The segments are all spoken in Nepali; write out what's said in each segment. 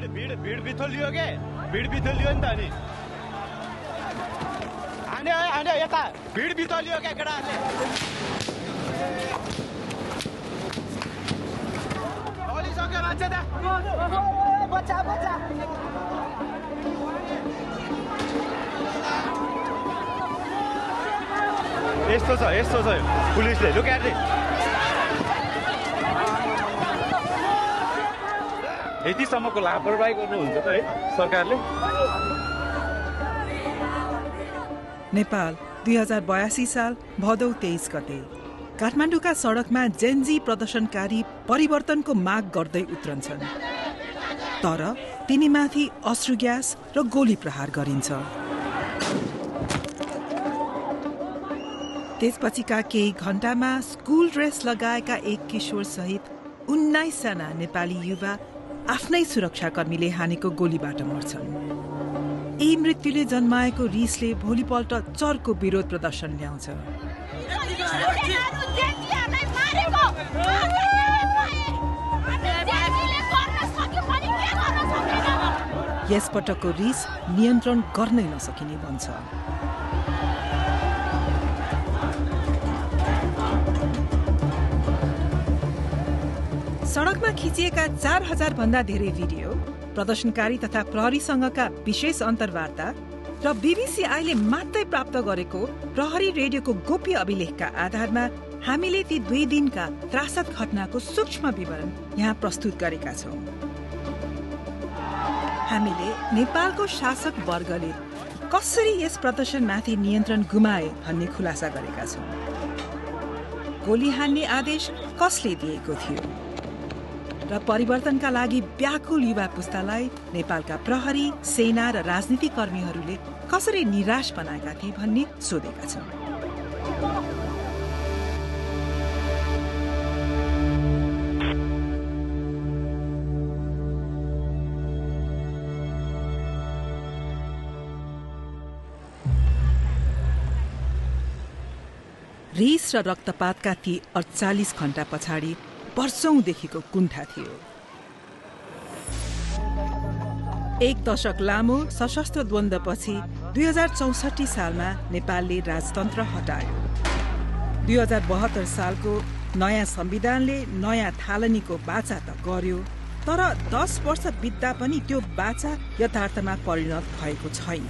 भिड बिथोलियो के भिड बिथोलियो नि त अनि आने यता भिड बिथोलियो के केटाहरूले सक्यो मान्छे त बच्चा यस्तो छ पुलिसले लुक एट दिस यतिसम्मको लापरवाही गर्नुहुन्छ त है सरकारले। नेपाल 2082 साल भदौ 23 गते काठमाडौँका सडकमा जेनजी प्रदर्शनकारी परिवर्तनको माग गर्दै उत्रन्छन्, तर तिनीमाथि अश्रु ग्यास र गोली प्रहार गरिन्छ। त्यसपछिका केही घण्टामा स्कुल ड्रेस लगाएका एक किशोर सहित 19 जना नेपाली युवा आफ्नै सुरक्षाकर्मीले हानेको गोलीबाट मर्छन्। यी मृत्युले जन्माएको रिसले भोलिपल्ट चर्को विरोध प्रदर्शन ल्याउँछ। यसपटकको रिस नियन्त्रण गर्नै नसकिने बन्छ। सडकमा खिचिएका 4000 भन्दा धेरै भिडियो, प्रदर्शनकारी तथा प्रहरीसँगका विशेष अन्तर्वार्ता र बीबीसीआईले मात्रै प्राप्त गरेको प्रहरी रेडियोको गोप्य अभिलेखका आधारमा हामीले ती 2 दिनका त्रासद घटनाको सूक्ष्म विवरण यहाँ प्रस्तुत गरेका छौं। हामीले नेपालको शासक वर्गले कसरी यस प्रदर्शनमाथि नियन्त्रण गुमाए भन्ने खुलासा गरेका छौं। गोली हान्ने आदेश कसले दिएको थियो र परिवर्तनका लागि व्याकुल युवा पुस्तालाई नेपालका प्रहरी, सेना र राजनीतिक कर्मीहरूले कसरी निराश बनाएका थिए भन्ने सोधेका छौं। रिस र रक्तपातका ती 48 घण्टा पछाडि वर्षौंदेखिको कुण्ठा थियो। 1 दशक लामो सशस्त्र द्वन्द्वपछि 2064 सालमा नेपालले राजतन्त्र हटायो। 2072 सालको नयाँ संविधानले नयाँ थालनीको बाचा त गर्यो, तर 10 वर्ष बित्दा पनि त्यो बाचा यथार्थमा परिणत भएको छैन।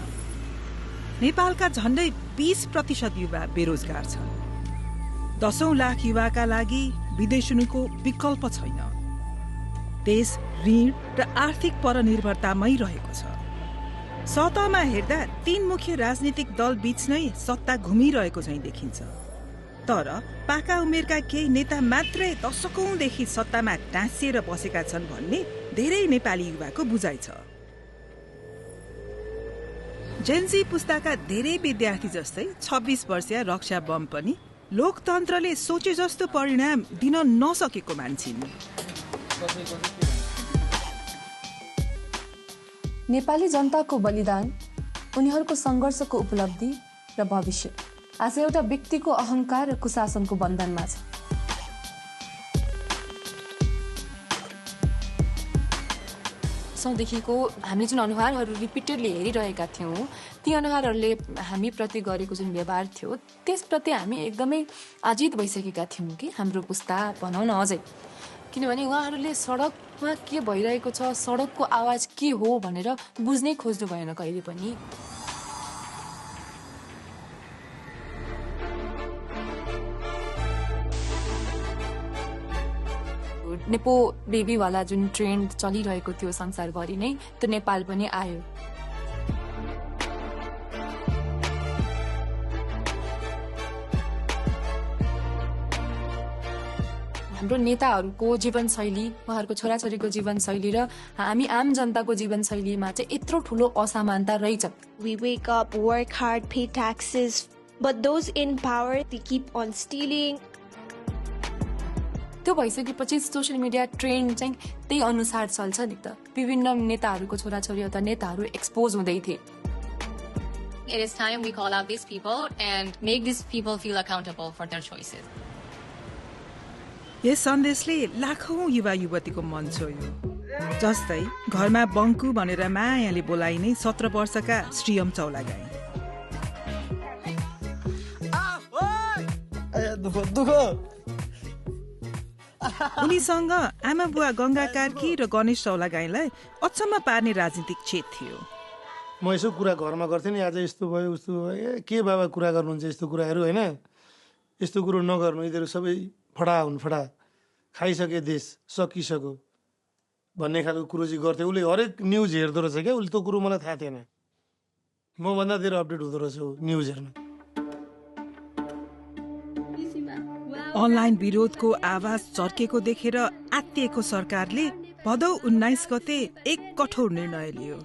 नेपालका झण्डै 20% युवा बेरोजगार छन्। 10 लाख युवाका लागि विदेशनुको विकल्प छैन। देश ऋण र आर्थिक परनिर्भरतामै रहेको छ। सतहमा हेर्दा 3 मुख्य राजनीतिक दल बीच नै सत्ता घुमिरहेको चाहिँ देखिन्छ, तर पाका उमेरका केही नेता मात्रै दशकौंदेखि सत्तामा टाँसिएर बसेका छन् भन्ने धेरै नेपाली युवाको बुझाइ छ। जेनजी पुस्ताका धेरै विद्यार्थी जस्तै 26 वर्षीय रक्षा बम पनि लोकतन्त्रले सोचे जस्तो परिणाम दिन नसकेको मान्छिन्। नेपाली जनताको बलिदान, उनीहरूको संघर्षको उपलब्धि र भविष्य आज एउटा व्यक्तिको अहंकार र कुशासनको बन्धनमा छ। देखिको हामीले जुन अनुहारहरू रिपिटेडली हेरिरहेका थियौँ, ती अनुहारहरूले हामी प्रति गरेको जुन व्यवहार थियो त्यसप्रति हामी एकदमै आजित भइसकेका थियौँ कि हाम्रो पुस्ता भनौँ न अझै, किनभने उहाँहरूले सडकमा के भइरहेको छ, सडकको आवाज के हो भनेर बुझ्नै खोज्नु भएन कहिले पनि। नेपो बेबीवाला जुन ट्रेन्ड चलिरहेको थियो संसारभरि नै, त्यो नेपाल पनि आयो। हाम्रो नेताहरूको जीवनशैली, उहाँहरूको छोराछोरीको जीवनशैली र हामी आम जनताको जीवनशैलीमा चाहिँ यत्रो ठुलो असमानता रहेछ। We wake up, work hard, pay taxes, but those in power, they keep on stealing. त्यो भइसकेपछि सोसियल मिडिया ट्रेन्ड चाहिँ त्यही अनुसार चल्छ नि त। विभिन्न नेताहरूको छोराछोरी अथवा नेताहरू एक्सपोज हुँदै थिए। It is time we call out these people and make these people feel accountable for their choices. यस सन्देशले लाखौं युवा युवतीको मन छोयो। जस्तै घरमा बङ्कु भनेर मायाले बोलाइने 17 वर्षका श्रीयम चौलागाई। उनीसँग आमा बुवा गंगा कार्की र गणेश चौलागाईलाई अचम्म पार्ने राजनीतिक छेद थियो। म यसो कुरा घरमा गर्थेँ नि, आज यस्तो भयो उस्तो भयो, के बाबा कुरा गर्नुहुन्छ यस्तो कुराहरू, होइन यस्तो कुरो नगर्नु, यिनीहरू सबै फडा हुन्, फडा खाइसके देश सकिसक्यो भन्ने खालको कुरो चाहिँ गर्थ्यो। उसले हरेक न्युज हेर्दो रहेछ क्या, उसले त्यो कुरो मलाई थाहा थिएन, मभन्दा धेरै अपडेट हुँदो रहेछ न्युज हेर्न। अनलाइन विरोधको आवाज चर्केको देखेर आत्तिएको सरकारले भदौ 19 गते एक कठोर निर्णय लियो।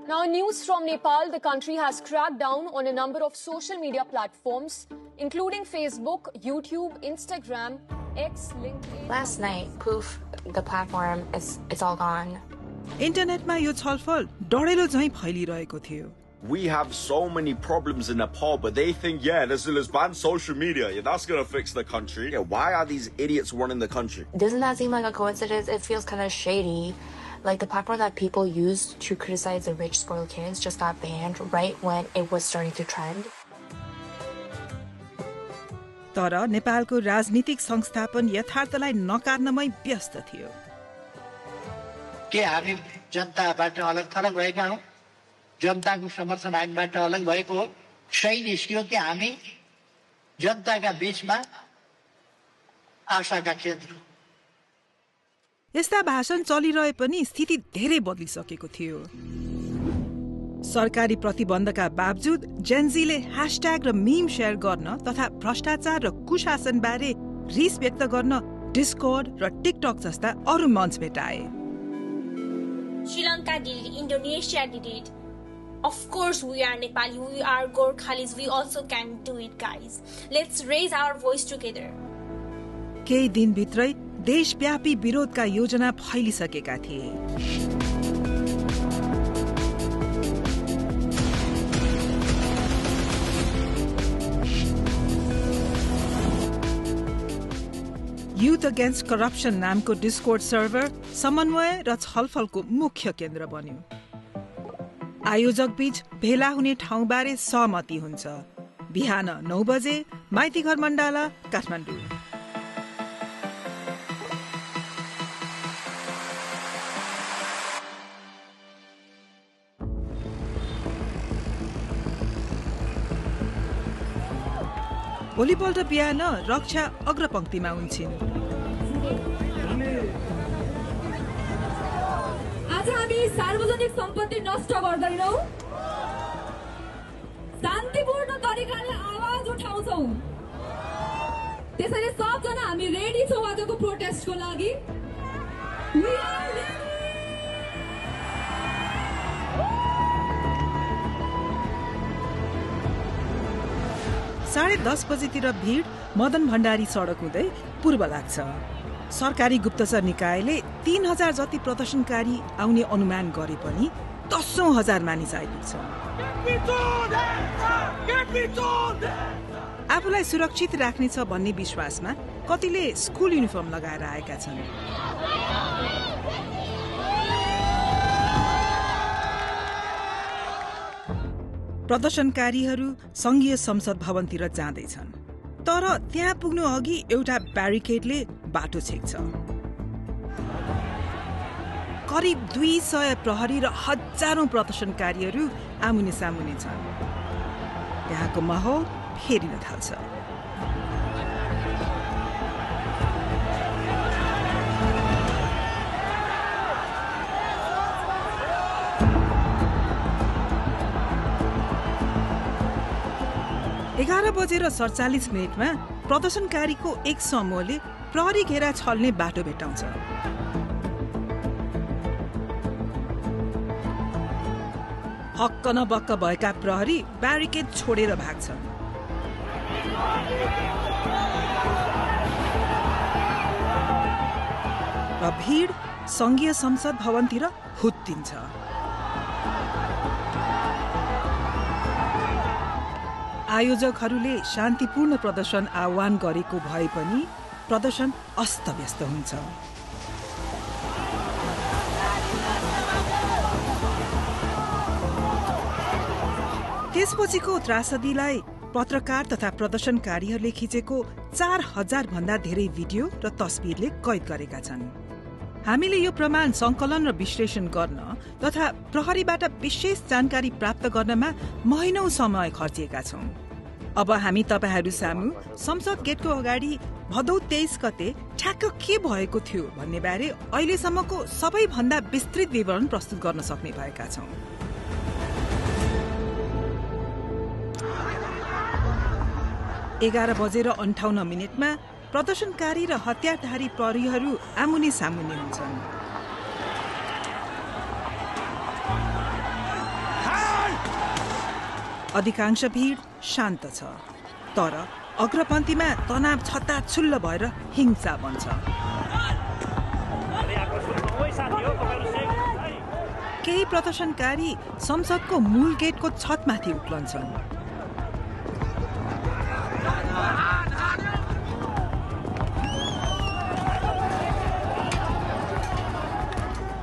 Now, news from Nepal, the country has cracked down on a number of social media platforms, including Facebook, YouTube, Instagram, X, LinkedIn. Last night, poof, the platform it's all gone. इन्टरनेटमा यो छलफल डढेलो झैं फैलिरहेको थियो। We have so many problems in Nepal, but they think, let's ban social media. Yeah, that's going to fix the country. Yeah, why are these idiots running the country? Doesn't that seem like a coincidence? It feels kind of shady. Like the platform that people used to criticize the rich spoiled kids just got banned right when it was starting to trend. तर नेपालको राजनीतिक संस्थापन यथार्थलाई नकार्नमै व्यस्त थियो। के हामी जनताबाट अलग थलग भएका हौं? जनताको समर्थन हामीबाट अलग भएको हो? सही निस्कियो कि हामी जनताका बीचमा आशाका केन्द्र। यस्ता भाषण चलिरहे पनि स्थिति धेरै बदलिसकेको थियो। सरकारी प्रतिबन्धका बावजुद जेनजीले ह्याशट्याग र मीम शेयर गर्न तथा भ्रष्टाचार र कुशासन बारे रिस व्यक्त गर्न डिस्कर्ड र टिकटक जस्ता अरू मञ्च भेटाए। Sri Lanka did it, Indonesia did it. Of course we are Nepali, we are Gorkhalis, we also can do it, guys. Let's raise our voice together. केही दिनभित्रै देशव्यापी विरोधका योजना फैलिसकेका थिए। युथ अगेन्स्ट करप्सन नामको डिस्कोर्ड सर्भर समन्वय र छलफलको मुख्य केन्द्र बन्यो। आयोजक बीच भेला हुने ठाउँबारे सहमति हुन्छ। बिहान 9 बजे माइतीघर मण्डाला, काठमाडौँ। भोलिपल्ट बिहान रक्षा अग्रपंक्तिमा हुन्छन्। आज हामी सार्वजनिक सम्पत्ति नष्ट गर्दैनौं, शान्तिपूर्ण तरिकाले आवाज उठाउँछौं। त्यसैले सबजना हामी रेडी छौं आजको प्रोटेस्टको लागि। We are ready. 10:30 बजेतिर भीड मदन भण्डारी सडक हुँदै पूर्व लाग्छ। सरकारी गुप्तचर निकायले 3000 जति प्रदर्शनकारी आउने अनुमान गरे पनि 10,000 मानिस आइपुग्छ। आफूलाई सुरक्षित राख्नेछ भन्ने विश्वासमा कतिले स्कुल युनिफर्म लगाएर आएका छन्। प्रदर्शनकारीहरू संघीय संसद भवनतिर जाँदैछन्, तर त्यहाँ पुग्नु अघि एउटा ब्यारिकेडले बाटो छेक्छ। करिब 200 प्रहरी र हजारौं प्रदर्शनकारीहरू आमुने सामुने छन्। त्यहाँको माहौल फेरिन थाल्छ। एघार बजेर 47 मिनटमा प्रदर्शनकारीको एक समूहले प्रहरी घेरा छल्ने बाटो भेटाउँछ। हक्क नबक्क भएका प्रहरी ब्यारिकेड छोडेर भाग्छन्। र भीड संघीय संसद भवनतिर हुत्तिन्छ। आयोजकहरूले शान्तिपूर्ण प्रदर्शन आह्वान गरेको भए पनि प्रदर्शन अस्तव्यस्त हुन्छ। त्यसपछिको त्रासदीलाई पत्रकार तथा प्रदर्शनकारीहरूले खिचेको 4000 भन्दा धेरै भिडियो र तस्बिरले कैद गरेका छन्। हामीले यो प्रमाण संकलन र विश्लेषण गर्न तथा प्रहरीबाट विशेष जानकारी प्राप्त गर्नमा महिनौं समय खर्चिएका छौं। अब हामी तपाईहरू सामु संसद गेटको अगाडि भदौ 23 गते ठ्याक्क के भएको थियो भन्ने बारे अहिलेसम्मको सबैभन्दा विस्तृत विवरण प्रस्तुत गर्न सक्ने भएका छौं। 11:58 प्रदर्शनकारी र हतियारधारी प्रहरीहरू आमुने सामुने हुन्छन्। अधिकांश भीड शान्त छ, तर अग्रपन्थीमा तनाव छत्ताछुल्ल भएर हिंसा बन्छ। केही प्रदर्शनकारी संसदको मूल गेटको छतमाथि उक्लन्छन्।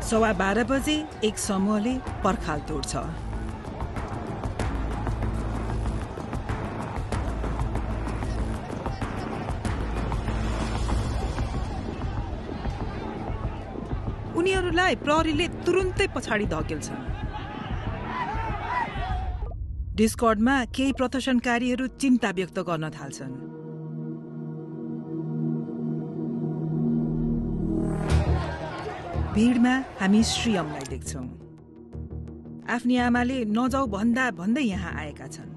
सवा 12 बजे एक समूहले पर्खाल तोड्छ। उनीहरूलाई प्रहरीले तुरुन्तै पछाडि धकेल्छन्। डिस्कर्डमा केही प्रदर्शनकारीहरू चिन्ता व्यक्त गर्न थाल्छन्। भीडमा हामी श्रीयमलाई देख्छौं। आफ्नी आमाले नजाऊ भन्दा भन्दै यहाँ आएका छन्।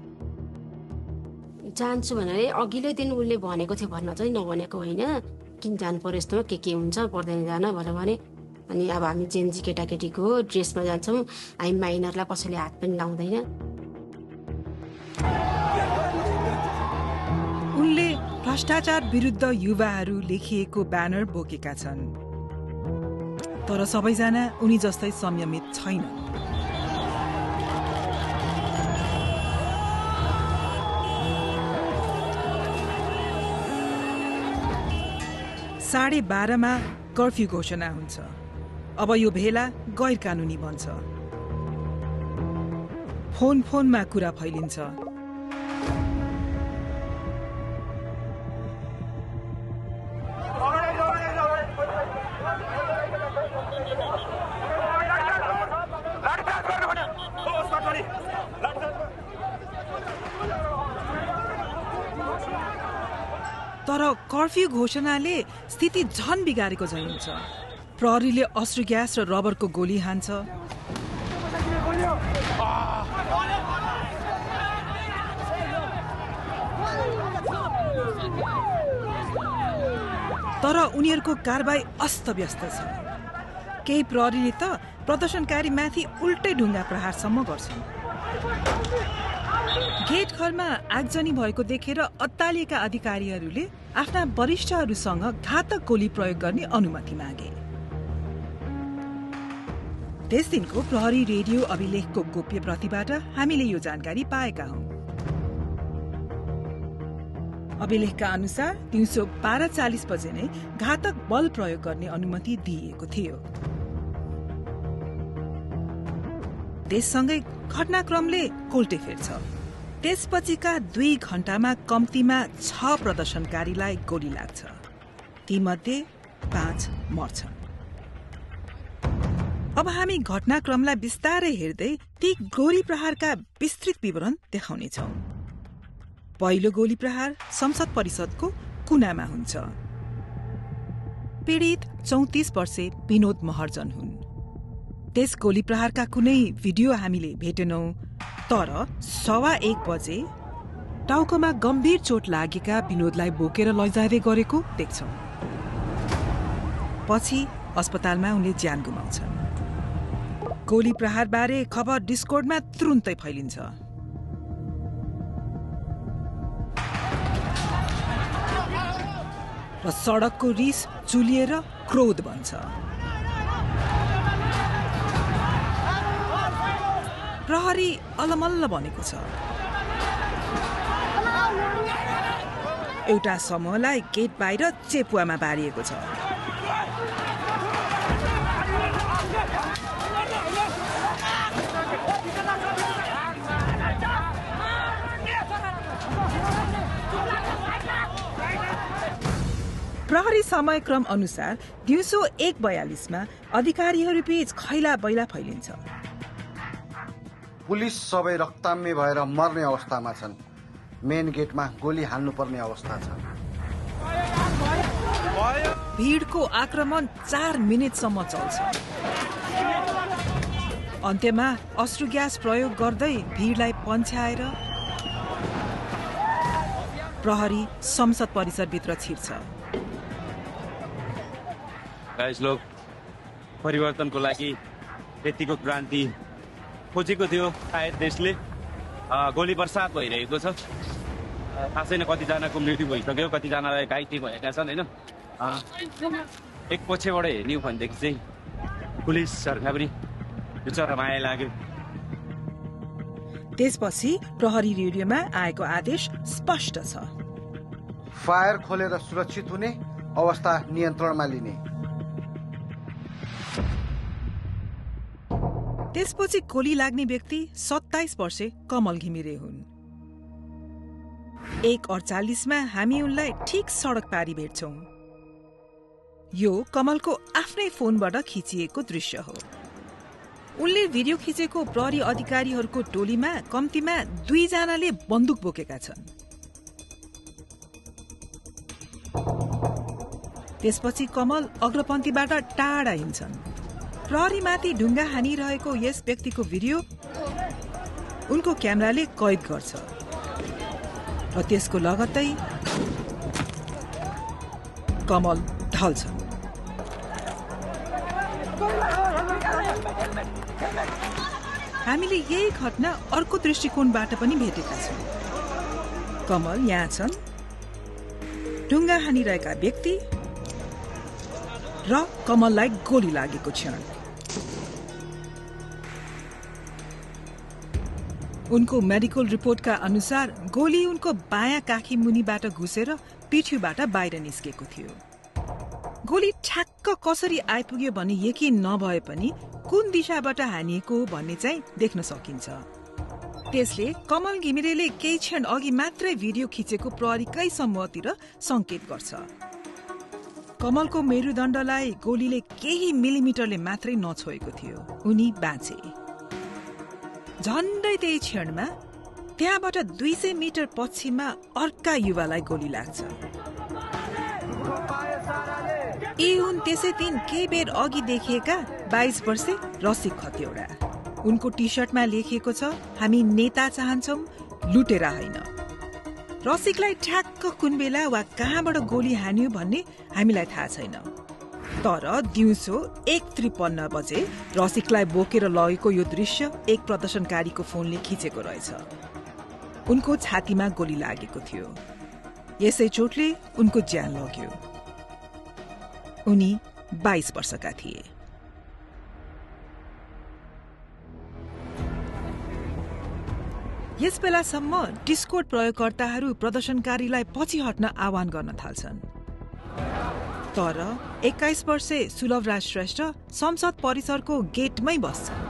जान्छु भनेर अघिल्लै दिन उसले भनेको थियो, भन्न चाहिँ नभनेको होइन। किन जानु पर्यो, यस्तोमा के हुन्छ, पर्दैन जान भनेर भने। अनि अब हामी जेन्जी केटाकेटीको ड्रेसमा जान्छौँ, हामी माइनरलाई कसैले हात पनि लाउँदैन। उनले भ्रष्टाचार विरुद्ध युवाहरू लेखिएको ब्यानर बोकेका छन्, तर सबैजना उनी जस्तै संयमित छैनन्। साढे 12 कर्फ्यू घोषणा हुन्छ। अब यो भेला गैर कानूनी बन्छ। फोनमा कुरा फैलिन्छ। तर कर्फ्यू घोषणाले स्थिति झन बिगारेको झैं हुन्छ। प्रहरीले अश्रु ग्यास र रबरको गोली हान्छ। तर उनीहरूको कारबाही अस्तव्यस्त छ। केही प्रहरीले त प्रदर्शनकारी माथि उल्टै ढुङ्गा प्रहारसम्म गर्छन्। गेट घरमा आगजनी भएको देखेर अत्तालिएका अधिकारीहरूले आफ्ना वरिष्ठहरूसँग घातक गोली प्रयोग गर्ने अनुमति मागे। त्यस दिनको प्रहरी रेडियो अभिलेखको गोप्य प्रतिबाट हामीले यो जानकारी पाएका हौं। अभिलेखका अनुसार दिउँसो 12:40 बजे नै घातक बल प्रयोग गर्ने अनुमति दिइएको थियो। त्यससँगै घटनाक्रमले कोल्टे फेर्छ। त्यसपछिका 2 घण्टामा कम्तीमा 6 प्रदर्शनकारीलाई गोली लाग्छ। तीमध्ये 5 मर्छन्। अब हामी घटनाक्रमलाई बिस्तारै हेर्दै ती गोली प्रहारका विस्तृत विवरण देखाउनेछौं। पहिलो गोली प्रहार संसद परिषदको कुनामा हुन्छ। पीडित 34 वर्षे विनोद महर्जन हुन्। त्यस गोली प्रहारका कुनै भिडियो हामीले भेटेनौं, तर 1:15 बजे टाउकोमा गम्भीर चोट लागेका विनोदलाई बोकेर लैजाँदै गरेको देख्छौं। पछि अस्पतालमा उनले ज्यान गुमाउँछन्। गोली प्रहारबारे खबर डिस्कोर्डमा तुरुन्तै फैलिन्छ। र सडकको रिस चुलिएर क्रोध बन्छ। प्रहरी अलमल्ल बनेको छ। एउटा समूहलाई गेट बाहिर चेपुवामा बारिएको छ। प्रहरी समयक्रम अनुसार दिउँसो 1:42 अधिकारीहरूबीच खैला बैला फैलिन्छ। पुलिस सबै रक्ताम्य भएर मर्ने अवस्थामा छन्। मेन गेटमा गोली हाल्नुपर्ने अवस्था छ। भीडको आक्रमण 4 मिनेटसम्म चल्छ। अन्त्यमा अश्रु ग्यास प्रयोग गर्दै भीडलाई पन्छ्याएर प्रहरी संसद परिसरभित्र छिर्छ। गाइस लोग परिवर्तनको लागि यतिको क्रान्ति खोजेको थियो सायद देशले। गोली बर्सात भइरहेको छ। थाहा छैन कतिजनाको मृत्यु भइसक्यो, कतिजनालाई घाइते भएका छन् होइन। एक पछिबाट हेर्ने हो भनेदेखि चाहिँ पुलिसहरूलाई पनि बिचरा माया लाग्यो। त्यसपछि प्रहरी रेडियोमा आएको आदेश स्पष्ट छ। फायर खोलेर सुरक्षित हुने, अवस्था नियन्त्रणमा लिने। त्यसपछि गोली लाग्ने व्यक्ति 27 वर्षे कमल घिमिरे हुन्। 1:48 हामी उनलाई ठिक सडक पारी भेट्छौं। यो कमलको आफ्नै फोनबाट खिचिएको दृश्य हो। उनले भिडियो खिचेको प्रहरी अधिकारीहरूको टोलीमा कम्तीमा 2 जनाले बन्दुक बोकेका छन्। त्यसपछि कमल अग्रपन्थीबाट टाढा हिँड्छन्। प्रहरीमाथि ढुङ्गा हानिरहेको यस व्यक्तिको भिडियो उनको क्यामेराले कैद गर्छ र त्यसको लगत्तै कमल ढल्छन्। हामीले यही घटना अर्को दृष्टिकोणबाट पनि भेटेका छौं। कमल यहाँ छन्, ढुङ्गा हानिरहेका व्यक्ति र कमललाई गोली लागेको क्षण। उनको मेडिकल रिपोर्टका अनुसार गोली उनको बायाँ काखी मुनिबाट घुसेर पिठ्यूबाट बाहिर निस्केको थियो। गोली ठ्याक्क कसरी आइपुग्यो भन्ने यकिन नभए पनि कुन दिशाबाट हानिएको हो भन्ने चाहिँ देख्न सकिन्छ। त्यसले कमल घिमिरेले केही क्षण अघि मात्रै भिडियो खिचेको प्रहरीकै समूहतिर संकेत गर्छ। कमलको मेरुदण्डलाई गोलीले केही मिलिमिटरले मात्रै नछोएको थियो। उनी बाँचे। झन्डै त्यही क्षणमा त्यहाँबाट 200 मिटर पश्चिममा अर्का युवालाई गोली लाग्छ। यी हुन् त्यसै दिन केही बेर अघि देखिएका 22 वर्षे रसिक खतिवडा। उनको टी सर्टमा लेखिएको छ, हामी नेता चाहन्छौं, लुटेरा होइन। रसिकलाई ठ्याक्क कुन बेला वा कहाँबाट गोली हान्यो भन्ने हामीलाई थाहा छैन। तर दिउँसो 1:53 बजे रसिकलाई बोकेर लगेको यो दृश्य एक प्रदर्शनकारीको फोनले खिचेको रहेछ। उनको छातीमा गोली लागेको थियो। यसै चोटले उनको ज्यान लग्यो। उनी 22 वर्षका थिए। यस बेलासम्म डिस्कोड प्रयोगकर्ताहरू प्रदर्शनकारीलाई पछि हट्न आह्वान गर्न थाल्छन्। तर 21 वर्षे सुलभराज श्रेष्ठ संसद परिसरको गेटमै बस्छन्।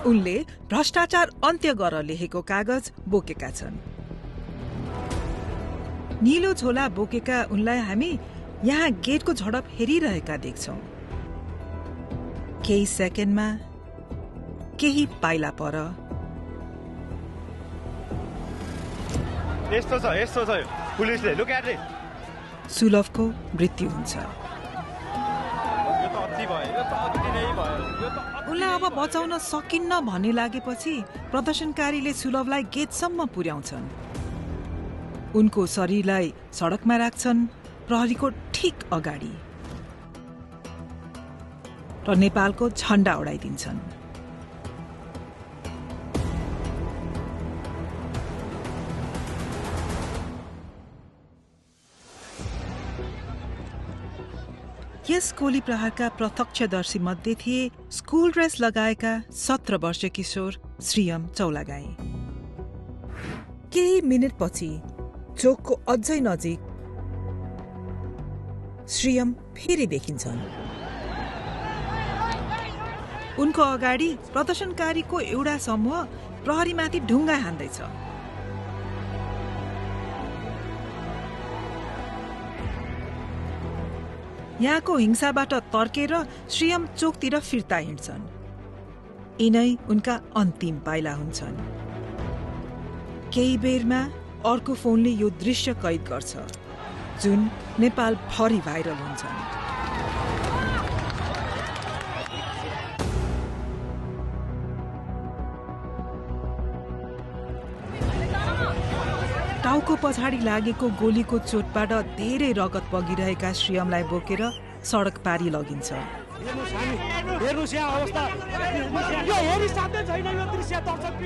उनले भ्रष्टाचार अन्त्य गर लेखेको कागज बोकेका छन्। नीलो झोला बोकेका उनलाई हामी यहाँ गेटको झडप हेरिरहेका देख्छौं। केही सेकेन्डमा केही पाइला पर यस्तो छ पुलिसले लुक एट इट। सुलभको मृत्यु हुन्छ। उनलाई अब बचाउन सकिन्न भन्ने लागेपछि प्रदर्शनकारीले सुलभलाई गेटसम्म पुर्याउँछन्। उनको शरीरलाई सडकमा राख्छन्, प्रहरीको ठिक अगाडि, र नेपालको झण्डा उडाइदिन्छन्। यस गोली प्रहारका प्रत्यक्षदर्शी मध्ये थिए स्कुल ड्रेस लगाएका 17 वर्षीय किशोर श्रीयम चौलागाई। केही मिनेटपछि चोकको अझै नजिक श्रीयम फेरि देखिन्छन्। उनको अगाडि प्रदर्शनकारीको एउटा समूह प्रहरीमाथि ढुङ्गा हान्दैछ। यहाँको हिंसाबाट तर्केर श्रीयम चोकतिर फिर्ता हिँड्छन्। यिनै उनका अन्तिम पाइला हुन्छन्। केही बेरमा अर्को फोनले यो दृश्य कैद गर्छ, जुन नेपाल भरि भाइरल हुन्छन्। टाउको पछाडि लागेको गोलीको चोटबाट धेरै रगत बगिरहेका श्रीयमलाई बोकेर सडक पारी लगिन्छ।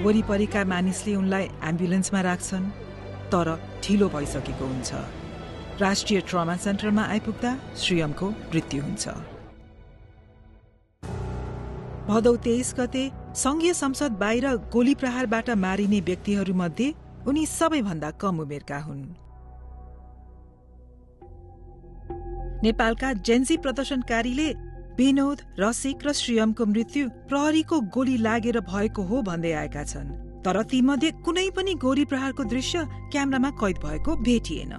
वरिपरिका मानिसले उनलाई एम्बुलेन्समा राख्छन्, तर ढिलो भइसकेको हुन्छ। राष्ट्रिय ट्रमा सेन्टरमा आइपुग्दा श्रीयमको मृत्यु हुन्छ। भदौ 23 गते संघीय संसद बाहिर गोली प्रहारबाट मारिने व्यक्तिहरूमध्ये उनी सबैभन्दा कम उमेरका हुन्। नेपालका जेन्जी प्रदर्शनकारीले विनोद, रसिक र श्रीयमको मृत्यु प्रहरीको गोली लागेर भएको हो भन्दै आएका छन्, तर तीमध्ये कुनै पनि गोली प्रहारको दृश्य क्यामेरामा कैद भएको भेटिएन।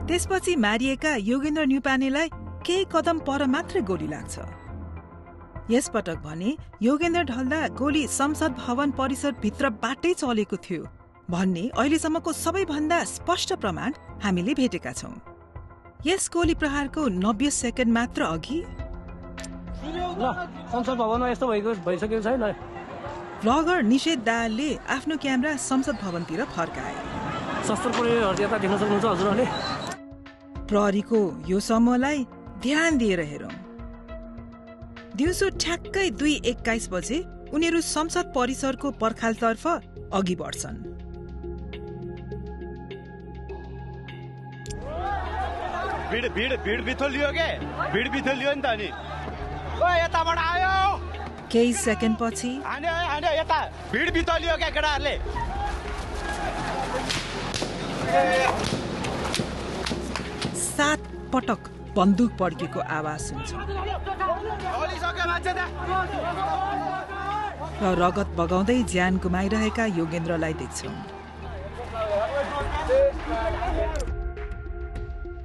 त्यसपछि मारिएका योगेन्द्र न्युपानेलाई केही कदम पर मात्रै गोली लाग्छ। यसपटक भने योगेन्द्र ढल्दा गोली संसद भवन परिसर भित्रबाटै चलेको थियो भन्ने अहिलेसम्मको सबैभन्दा स्पष्ट प्रमाण हामीले भेटेका छौं। यस गोली प्रहारको 90 सेकेन्ड मात्र अघि संसद भवनमा यस्तो भइसकेको छैन। ब्लगर निषेध दाहालले आफ्नो क्यामेरा संसद भवनतिर फर्काए। शस्त्र प्रयोगहरू यता देख्न सक्नुहुन्छ हजुरहरूले। प्रहरीको यो समूहलाई ध्यान दिएर हेरौं। दिउँसो ठ्याक्कै 2:21 बजे उनीहरू संसद परिसरको पर्खालतर्फ अघि बढ्छन्। केही सेकेन्ड पछि 7 पटक बन्दुक पड्केको आवाज सुन्छ र रगत बगाउँदै ज्यान गुमाइरहेका योगेन्द्रलाई देख्छौं।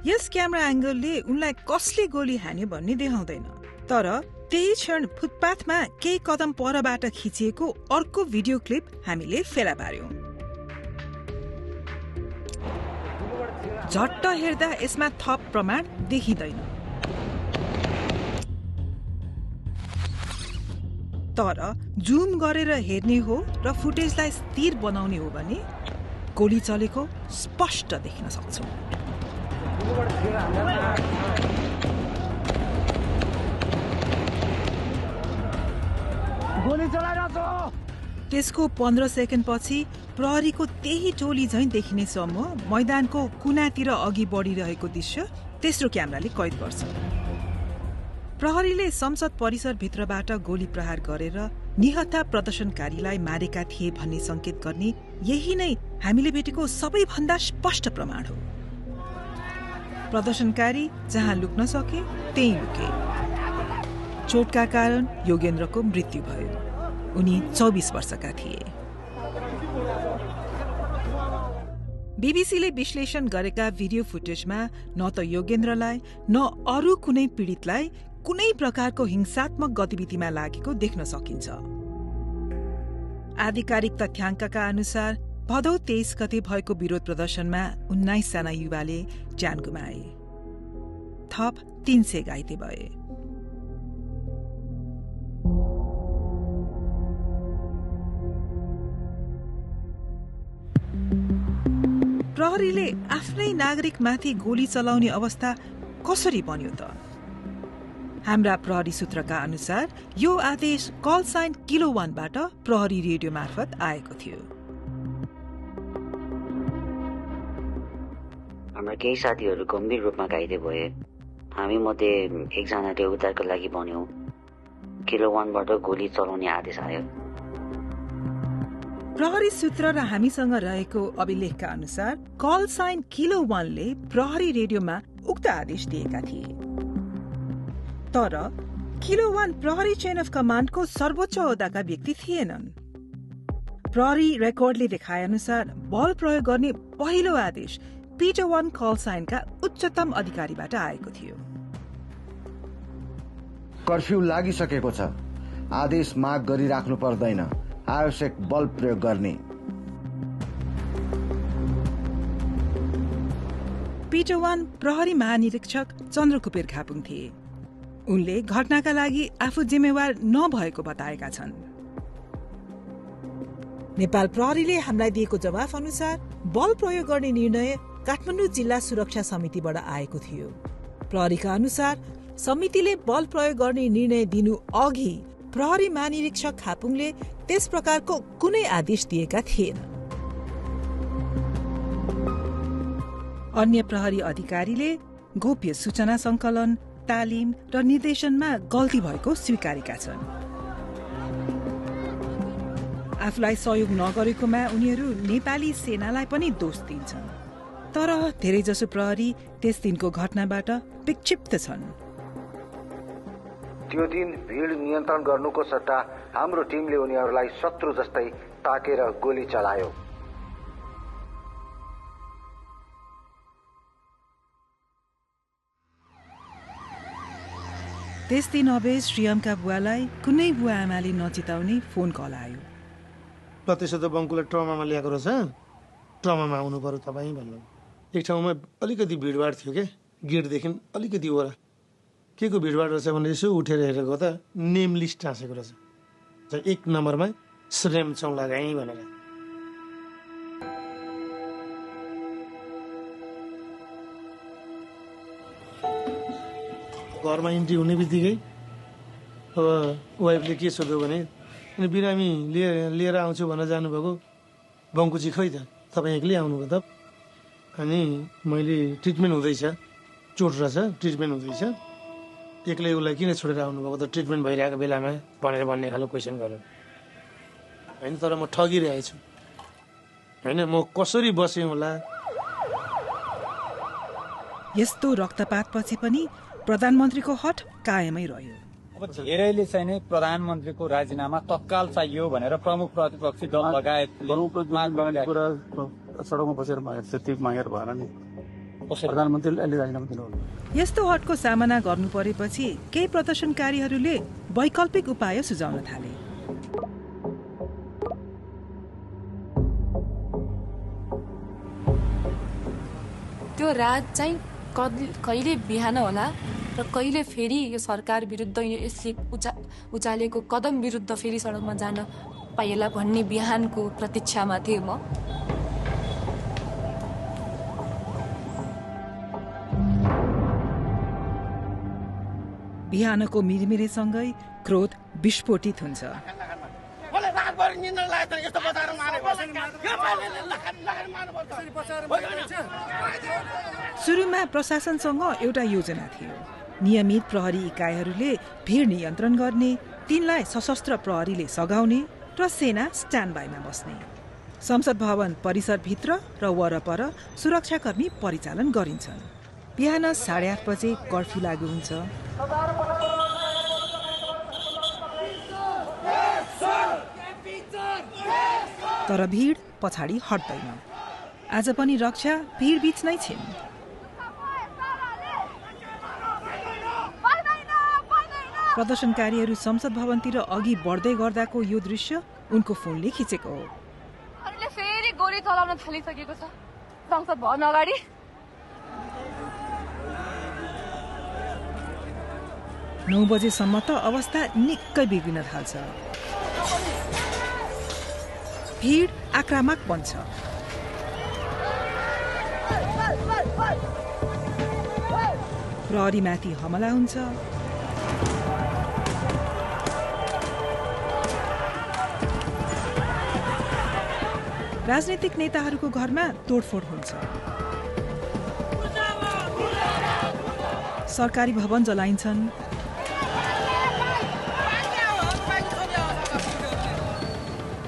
यस क्यामेरा एंगलले उनलाई कसले गोली हान्यो भन्ने देखाउँदैन, तर त्यही क्षण फुटपाथमा केही कदम परबाट खिचिएको अर्को भिडियो क्लिप हामीले फेला पार्यौं। झट्ट हेर्दा यसमा थप प्रमाण देखिँदैन, तर जुम गरेर हेर्ने हो र फुटेजलाई स्थिर बनाउने हो भने गोली चलेको स्पष्ट देख्न सक्छौं। त्यसको 15 सेकेन्ड पछि प्रहरीको त्यही टोली झैं देखिने समूह मैदानको कुनातिर अघि बढिरहेको दृश्य तेस्रो क्यामेराले कैद गर्छ। प्रहरीले संसद परिसर भित्रबाट गोली प्रहार गरेर निहत्था प्रदर्शनकारीलाई मारेका थिए भन्ने संकेत गर्ने यही नै हामीले भेटेको सबैभन्दा स्पष्ट प्रमाण हो। प्रदर्शनकारी जहाँ लुक्न सके त्यही लुके। चोटका कारण योगेन्द्रको मृत्यु भयो। उनी 24 वर्षका थिए। बीबीसीले विश्लेषण गरेका भिडियो फुटेजमा न त योगेन्द्रलाई न अरू कुनै पीडितलाई कुनै प्रकारको हिंसात्मक गतिविधिमा लागेको देख्न सकिन्छ। आधिकारिक तथ्याङ्कका अनुसार भदौ 23 गते भएको विरोध प्रदर्शनमा 19 जना युवाले ज्यान गुमाए। थप 300 घाइते भए। प्रहरीले आफ्नै नागरिकमाथि गोली चलाउने अवस्था कसरी बन्यो त? हाम्रा प्रहरी सूत्रका अनुसार यो आदेश कल साइन किलो 1 बाट प्रहरी रेडियो मार्फत आएको थियो। हाम्रा केही साथीहरू गम्भीर रूपमा घाइते भए। हामी मध्ये एकजनाले उद्धारको लागि भन्यो, किलो 1 बाट गोली चलाउने आदेश आयो। प्रहरी सूत्र र हामीसँग रहेको अभिलेखका अनुसार कल साइन किलो 1 ले प्रहरी रेडियोमा उक्त आदेश दिएका थिए, तर किलो 1 प्रहरी चेन अफ कमान्डको सर्वोच्च ओहदाका व्यक्ति थिएनन्। प्रहरी रेकर्डले देखाए अनुसार बल प्रयोग गर्ने पहिलो आदेश पिटर 1 कल साइनका उच्चतम अधिकारीबाट आएको थियो। कर्फ्यू लागिसकेको छ, आदेश माग गरिराख्नु पर्दैन, आवश्यक बल प्रयोग गर्ने। पिटर 1 प्रहरी महानिरीक्षक चन्द्रकुपेर खापुङ थिए। उनले घटनाका लागि आफू जिम्मेवार नभएको बताएका छन्। नेपाल प्रहरीले हामीलाई दिएको जवाफ अनुसार बल प्रयोग गर्ने निर्णय काठमाडौँ जिल्ला सुरक्षा समितिबाट आएको थियो। प्रहरीका अनुसार समितिले बल प्रयोग गर्ने निर्णय दिनु अघि प्रहरी महानिरीक्षक खापुङले त्यस प्रकारको कुनै आदेश दिएका थिएन। अन्य प्रहरी अधिकारीले गोप्य सूचना संकलन, तालिम र निर्देशनमा गल्ती भएको स्वीकारेका छन्। आफूलाई सहयोग नगरेकोमा उनीहरू नेपाली सेनालाई पनि दोष दिन्छन्। तर धेरैजसो प्रहरी त्यस दिनको घटनाबाट विक्षिप्त छन्। त्यो दिन भिड नियन्त्रण गर्नुको सट्टा हाम्रो टिमले उनीहरूलाई शत्रु जस्तै ताकेर गोली चलायो। त्यस दिन अबेज श्रीयमका बुवालाई कुनै बुवा आमाले नचिताउने फोन कल आयो। त्यसो त बङ्कुलाई ट्रमामा ल्याएको रहेछ, ट्रमामा आउनु पर्यो तपाईँ भन्नु। एक ठाउँमा अलिकति भिडभाड थियो क्या, गेटदेखि अलिकति ओरा के को भिडभाड रहेछ भने यसो उठेर हेरेको त नेम लिस्ट टाँसेको रहेछ। 1 नम्बरमा श्रेम चौलागाई भनेर। घरमा इन्ट्री हुने बित्तिकै अब वाइफले के सोध्यो भने बिरामी लिएर आउँछु भनेर जानुभएको, बङ्कुची खै त तपाईँ एक्लै आउनुभयो त? अनि मैले ट्रिटमेन्ट हुँदैछ, चोट रहेछ, ट्रिटमेन्ट हुँदैछ, एक्लै उसलाई किन छोडेर आउनुभएको त ट्रिटमेन्ट भइरहेको बेलामा भनेर भन्ने खालको क्वेसन गर्यो होइन। तर म ठगिरहेको छु होइन, म कसरी बसेँ होला। यस्तो रक्तपातपछि पनि प्रधानमन्त्रीको हट कायमै रह्यो। अब धेरैले चाहिँ नै प्रधानमन्त्रीको राजीनामा तत्काल चाहियो भनेर प्रमुख प्रतिपक्षी दल लगायत सडकमा बसेर मागेर भएन नि, प्रधानमन्त्रीले अहिले राजीनामा दिनुभयो। यस्तो हटको सामना गर्नु परेपछि केही प्रदर्शनकारीहरूले वैकल्पिक उपाय सुझाउन थाले। त्यो रात चाहिँ कहिले बिहान होला र कहिले फेरि यो सरकार विरुद्ध यसले उचालेको कदम विरुद्ध फेरि सडकमा जान पाइएला भन्ने बिहानको प्रतीक्षामा थिएँ म। बिहानको मिरमिरेसँगै क्रोध विस्फोटित हुन्छ। सुरुमा प्रशासनसँग एउटा योजना थियो। नियमित प्रहरी इकाइहरूले भिड नियन्त्रण गर्ने, तिनलाई सशस्त्र प्रहरीले सघाउने र सेना स्ट्यान्ड बाईमा बस्ने। संसद भवन परिसरभित्र र वरपर सुरक्षाकर्मी परिचालन गरिन्छन्। बिहान 8:30 बजे कर्फ्यू लागू हुन्छ। तर भिड पछाडि हट्दैन। आज पनि रक्षा भिड बीच नै छिन्। प्रदर्शनकारीहरू संसद भवनतिर अघि बढ्दै गर्दाको यो दृश्य उनको फोनले खिचेको हो। फेरि गोली चलाउन थालिसकेको छ संसद भवन अगाडि। 9 बजेसम्म त अवस्था निकै बिग्रिन थाल्छ। भिड आक्रामक बन्छ। प्रहरीमाथि हमला हुन्छ। राजनीतिक नेताहरूको घरमा तोडफोड हुन्छ। सरकारी भवन जलाइन्छन्।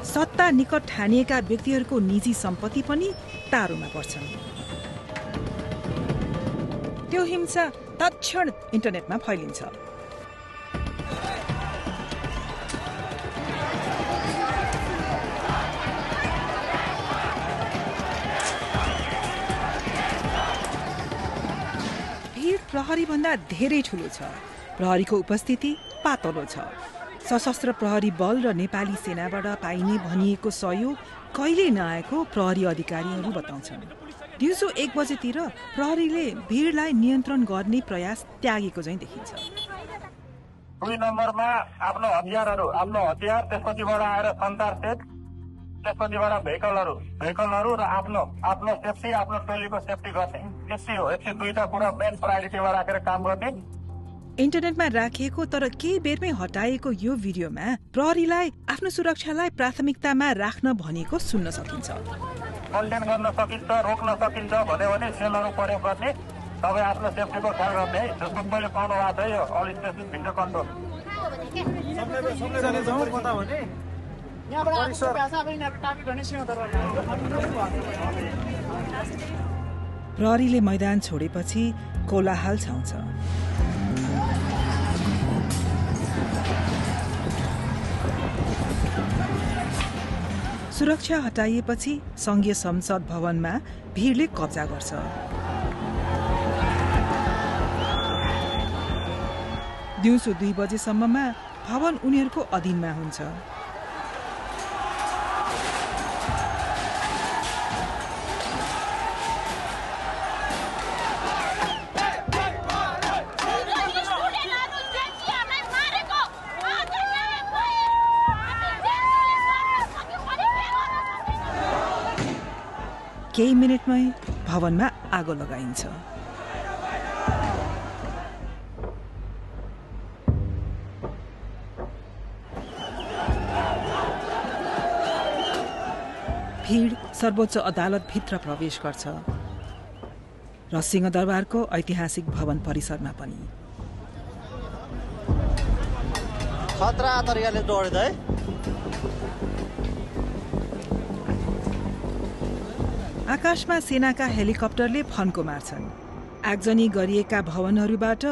सत्ता निकट ठानिएका व्यक्तिहरूको निजी सम्पत्ति पनि तारोमा पर्छन्। त्यो हिंसा तत्क्षण इन्टरनेटमा फैलिन्छ। प्रहरीभन्दा धेरै ठूलो छ। प्रहरीको उपस्थिति पातलो छ। सशस्त्र प्रहरी बल र नेपाली सेनाबाट पाइने भनिएको सहयोग कहिले नआएको प्रहरी अधिकारीहरू बताउँछन्। दिउँसो 1 बजेतिर प्रहरीले भिडलाई नियन्त्रण गर्ने प्रयास त्यागेको चाहिँ देखिन्छ। 2 नम्बरमा आफ्नो हतियार त्यसपछिबाट आएर सञ्चार सेट, त्यसपछिबाट भेहिकलहरू र आफ्नो सेफ्टी, आफ्नो टोलीको सेफ्टी गर्ने, यति हो। यति दुईटा कुरा मेन प्रायोरिटीमा राखेर काम गर्ने। इन्टरनेटमा राखिएको तर केही बेरमै हटाएको यो भिडियोमा प्रहरीलाई आफ्नो सुरक्षालाई प्राथमिकतामा राख्न भनेको सुन्न सकिन्छ। कन्टेन गर्न सकिन्छ, रोक्न सकिन्छ भन्यो भने सेलहरू प्रयोग गर्ने, तपाईँ आफ्नो सेफ्टीको ख्याल गर्ने। जस्तो मैले पाउनु भएको छ यो अल स्टेसन भिडियो कन्ट्रोल। प्रहरीले मैदान छोडेपछि कोलाहल छाउँछ। सुरक्षा हटाइएपछि संघीय संसद भवनमा भिडले कब्जा गर्छ। दिउँसो 2 बजेसम्ममा भवन उनीहरूको अधीनमा हुन्छ। केही मिनेटमै भवनमा आगो लगाइन्छ। भीड सर्वोच्च अदालतभित्र प्रवेश गर्छ र सिंहदरबारको ऐतिहासिक भवन परिसरमा पनि। खतरा तरिकाले दौड्दै आकाशमा सेनाका हेलिकप्टरले फन्को मार्छन्। आगजनी गरिएका भवनहरूबाट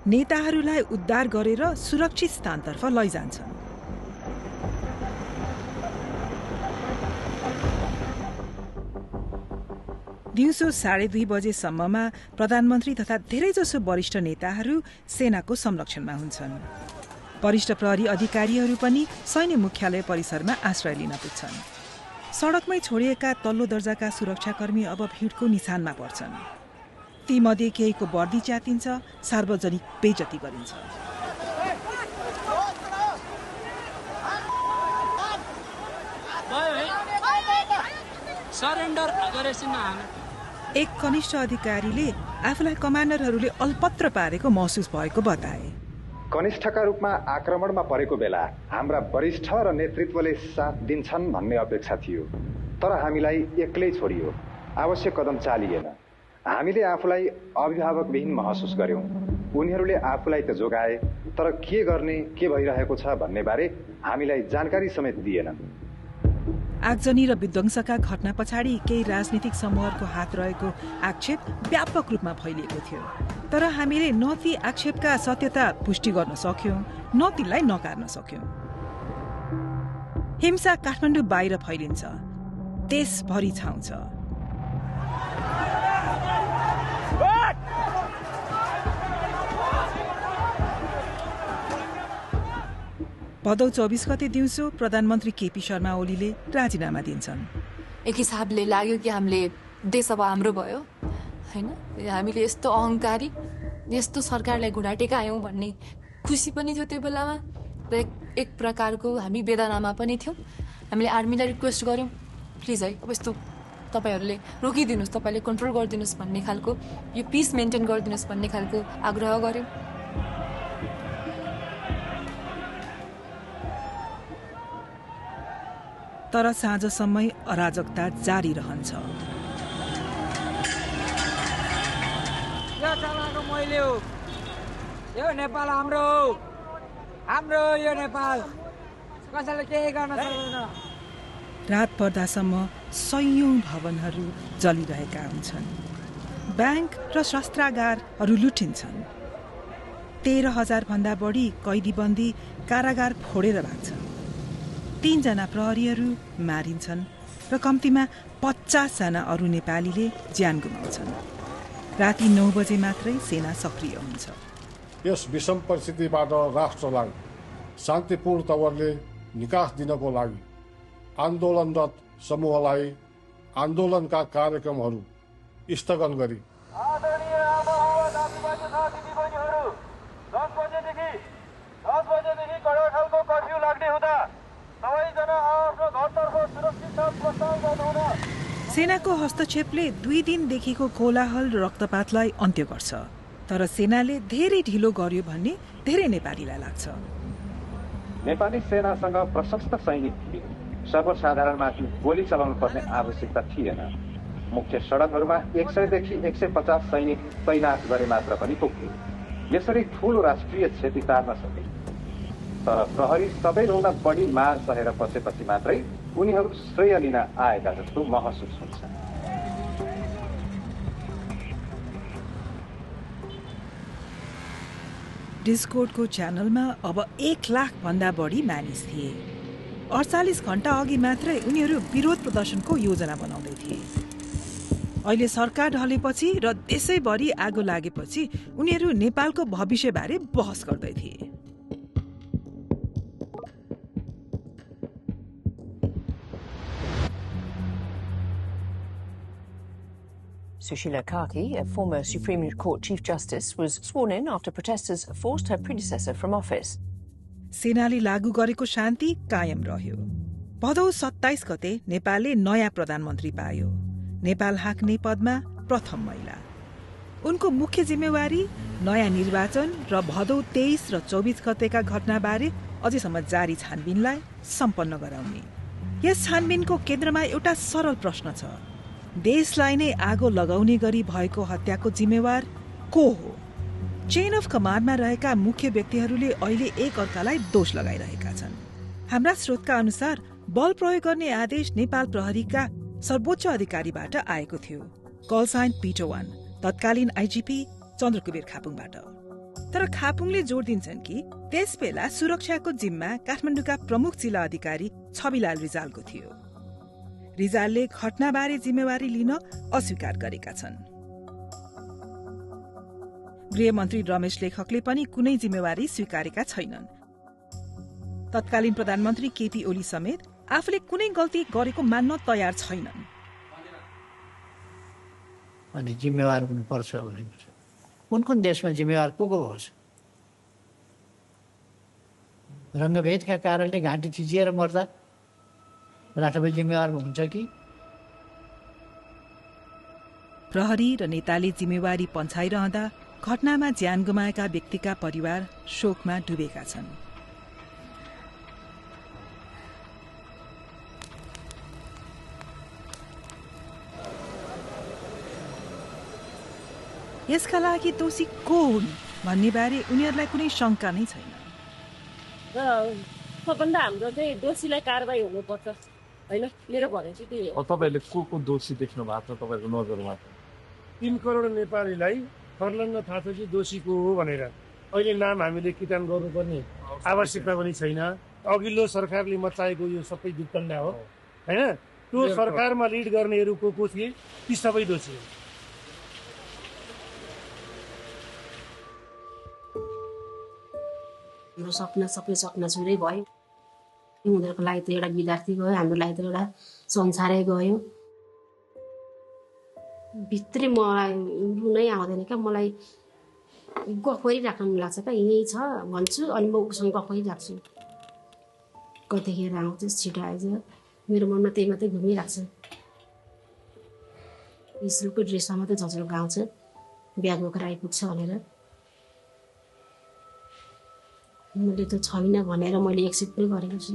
नेताहरूलाई उद्धार गरेर सुरक्षित स्थानतर्फ लैजान्छन्। दिउँसो 2:30 बजेसम्ममा प्रधानमन्त्री तथा धेरैजसो वरिष्ठ नेताहरू सेनाको संरक्षणमा हुन्छन्। वरिष्ठ प्रहरी अधिकारीहरू पनि सैन्य मुख्यालय परिसरमा आश्रय लिन पुग्छन्। सडकमै छोडिएका तल्लो दर्जाका सुरक्षाकर्मी अब भिडको निशानमा पर्छन्। तीमध्ये केहीको वर्दी च्यातिन्छ, सार्वजनिक बेइज्जती गरिन्छ। एक कनिष्ठ अधिकारीले आफूलाई कमान्डरहरूले अल्पत्र पारेको महसुस भएको बताए। कनिष्ठका रूपमा आक्रमणमा परेको बेला हाम्रा वरिष्ठ र नेतृत्वले साथ दिन्छन् भन्ने अपेक्षा थियो, तर हामीलाई एक्लै छोडियो। आवश्यक कदम चालिएन। हामीले आफूलाई अभिभावकविहीन महसुस गर्यौं। उनीहरूले आफूलाई त जोगाए, तर के गर्ने, के भइरहेको छ भन्ने बारे हामीलाई जानकारी समेत दिएनन्। आगजनी र विध्वंसका घटना पछाडि केही राजनीतिक समूहहरूको हात रहेको आक्षेप व्यापक रूपमा फैलिएको थियो, तर हामीले न ती आक्षेपका सत्यता पुष्टि गर्न सक्यौं, न तिनलाई नकार्न सक्यौं। हिंसा काठमाडौँ बाहिर फैलिन्छ, देशभरि छाउँछ। भदौ 24 गते दिउँसो प्रधानमन्त्री केपी शर्मा ओलीले राजीनामा दिन्छन्। एक हिसाबले लाग्यो कि हामीले देश अब हाम्रो भयो हैन, हामीले यस्तो अहंकारी, यस्तो सरकारलाई घुँडा टेकायौं भन्ने खुसी पनि थियो त्यो बेलामा, र एक प्रकारको हामी वेदनामा पनि थियौं। हामीले आर्मीलाई रिक्वेस्ट गर्यौं, प्लिज है अब यस्तो तपाईहरूले रोकिदिनुहोस्, तपाईँले कन्ट्रोल गरिदिनुहोस् भन्ने खालको, यो पिस मेन्टेन गरिदिनुहोस् भन्ने खालको आग्रह गर्यौं। तर साँझसम्मै अराजकता जारी रहन्छ। मैले हो, यो नेपाल हाम्रो हो, हाम्रो यो नेपाल, कसैले केही गर्न सक्दैन। रात पर्दासम्म सयौं भवनहरू जलिरहेका हुन्छन्। ब्याङ्क र शस्त्रागारहरू लुटिन्छन्। 13,000 भन्दा बढी कैदीबन्दी कारागार फोडेर भाग्छन्। 3 जना प्रहरीहरू मारिन्छन् र कम्तीमा 50 जना अरू नेपालीले ज्यान गुमाउँछन्। राति 9 बजे मात्रै सेना सक्रिय हुन्छ। यस विषम परिस्थितिबाट राष्ट्रलाई शान्तिपूर्ण तवरले निकास दिनको लागि आन्दोलनरत समूहलाई आन्दोलनका कार्यक्रमहरू स्थगन गरी आदरणीय आमाबाबा दाजुभाइ तथा दिदीबहिनीहरू 10 बजेदेखि कडा खालको कर्फ्यू लाग्ने हुँदा सबैजना आफ्नो घरतर्फ सुरक्षित साथ प्रस्थान गर्नुहुन। सेनाको हस्तक्षेपले 2 दिनदेखिको कोलाहल र रक्तपातलाई अन्त्य गर्छ, तर सेनाले धेरै ढिलो गर्यो भन्ने धेरै नेपालीलाई लाग्छ। नेपाली सेनासँग प्रशस्त सैनिक थिए। सर्वसाधारणमाथि गोली चलाउनु पर्ने आवश्यकता थिएन। मुख्य सडकहरूमा 100 देखि 150 सैनिक तैनात गरे मात्र पनि पुग्थे। यसरी ठूलो राष्ट्रिय क्षति टार्न सके। तर प्रहरी सबैभन्दा बढी मार सहेर बसेपछि मात्रै उनीहरू श्रेय लिन आएका जस्तो महसुस हुन्छ। डिस्कोर्डको च्यानलमा अब 1 लाख भन्दा बढी मानिस थिए। 48 घण्टा अघि मात्रै उनीहरू विरोध प्रदर्शनको योजना बनाउँदै थिए। अहिले सरकार ढलेपछि र देशैभरि आगो लागेपछि उनीहरू नेपालको भविष्यबारे बहस गर्दै थिए। Sushila Karki, a former Supreme Court Chief Justice, was sworn in after protesters forced her predecessor from office. सेनाले लागू गरेको शान्ति कायम रह्यो। भदौ 27 गते नेपालले नयाँ प्रधानमन्त्री पायो। नेपाल हाँक्ने पदमा प्रथम महिला। उनको मुख्य जिम्मेवारी नयाँ निर्वाचन र भदौ 23 र 24 गतेका घटनाबारे अझैसम्म जारी छानबिनलाई सम्पन्न गराउने। यस छानबिनको केन्द्रमा एउटा सरल प्रश्न छ। देशलाई नै आगो लगाउने गरी भएको हत्याको जिम्मेवार को हो? चेन अफ कमान्डमा रहेका मुख्य व्यक्तिहरूले अहिले एक अर्कालाई दोष लगाइरहेका छन्। हाम्रा स्रोतका अनुसार बल प्रयोग गर्ने आदेश नेपाल प्रहरीका सर्वोच्च अधिकारीबाट आएको थियो, कल साइन पिटो 1, तत्कालीन आइजिपी चन्द्रकुबेर खापुङबाट। तर खापुङले जोड दिन्छन् कि त्यसबेला सुरक्षाको जिम्मा काठमाडौँका प्रमुख जिल्ला अधिकारी छविलाल रिजालको थियो। रिजालले घटनाबारे जिम्मेवारी लिन अस्वीकार गरेका छन्। गृहमन्त्री रमेश लेखकले पनि कुनै जिम्मेवारी स्वीकारेका छैनन्। तत्कालीन प्रधानमन्त्री केपी ओली समेत आफूले कुनै गल्ती गरेको मान्न तयार छैनन्। अनि जिम्मेवार हुनुपर्छ भने कुन देशमा जिम्मेवार को होस्? रङ्गभेदका कारणले घाँटी थिचिएर मर्दा राष्ट्रपति जिम्मेवार हुन्छ कि? प्रहरी र नेताले जिम्मेवारी पन्छाइरहँदा घटनामा ज्यान गुमाएका व्यक्तिका परिवार शोकमा डुबेका छन्। यसका लागि दोषी को हुन् भन्ने बारे उनीहरूलाई कुनै शंका नै छैन। सबभन्दा हाम्रो चाहिँ दोषीलाई कारबाही हुनुपर्छ हैन, मेरो भनाइ चाहिँ त्यही हो। तपाईहरुले को दोषी देख्नु भएको छ तपाईहरुको नजरमा? 3 करोड नेपालीलाई फर्लङ्ग थाहा छ कि दोषी को हो भनेर अहिले नाम हामीले किटान गर्नुपर्ने आवश्यकता पनि छैन। अघिल्लो सरकारले मचाएको यो सबै वितण्डा हो हैन। त्यो सरकारमा लिड गर्नेहरू को थिए ती सबै दोषी हो। हाम्रो सपना सबै सपना छुरै भयो। उनीहरूको लागि त एउटा विद्यार्थी गयो, हाम्रो लागि त एउटा संसारै गयो। भित्री मलाई रुनै आउँदैन क्या, मलाई गफ गरिराख्न मन लाग्छ क्या। यहीँ छ भन्छु अनि म उसँग गफ गरिराख्छु। कतिखेर आउँछ छिटो आइज, मेरो मनमा त्यही मात्रै घुमिरहेको छ। स्कुलको ड्रेसमा मात्रै झन्झल्को आउँछ, ब्याग बोकेर आइपुग्छ भनेर। मैले त छैन भनेर मैले एक्सेप्ट पनि गरेको छु।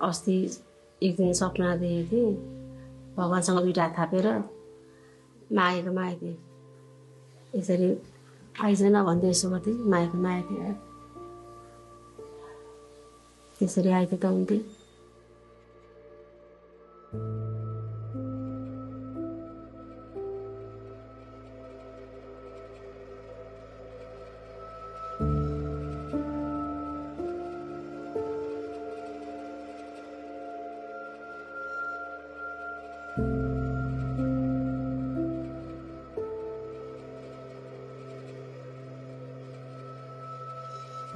अस्ति एक दिन सपना देखेको थिएँ, भगवान्सँग दुईटा हात थापेर मागेको थिएँ। यसरी आइजन भन्दै यसो गर्थेँ, मागेको थिएँ। त्यसरी आएको त हुन्थ्यो।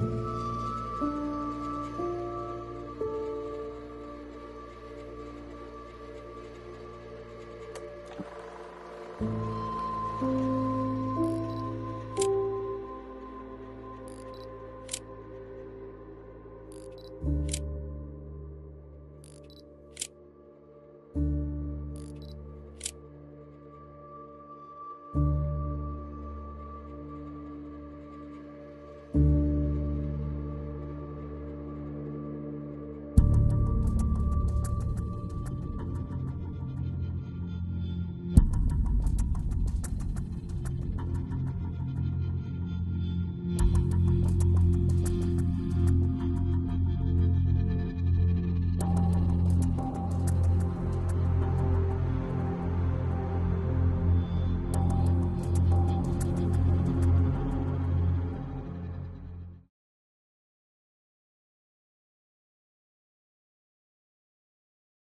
थियो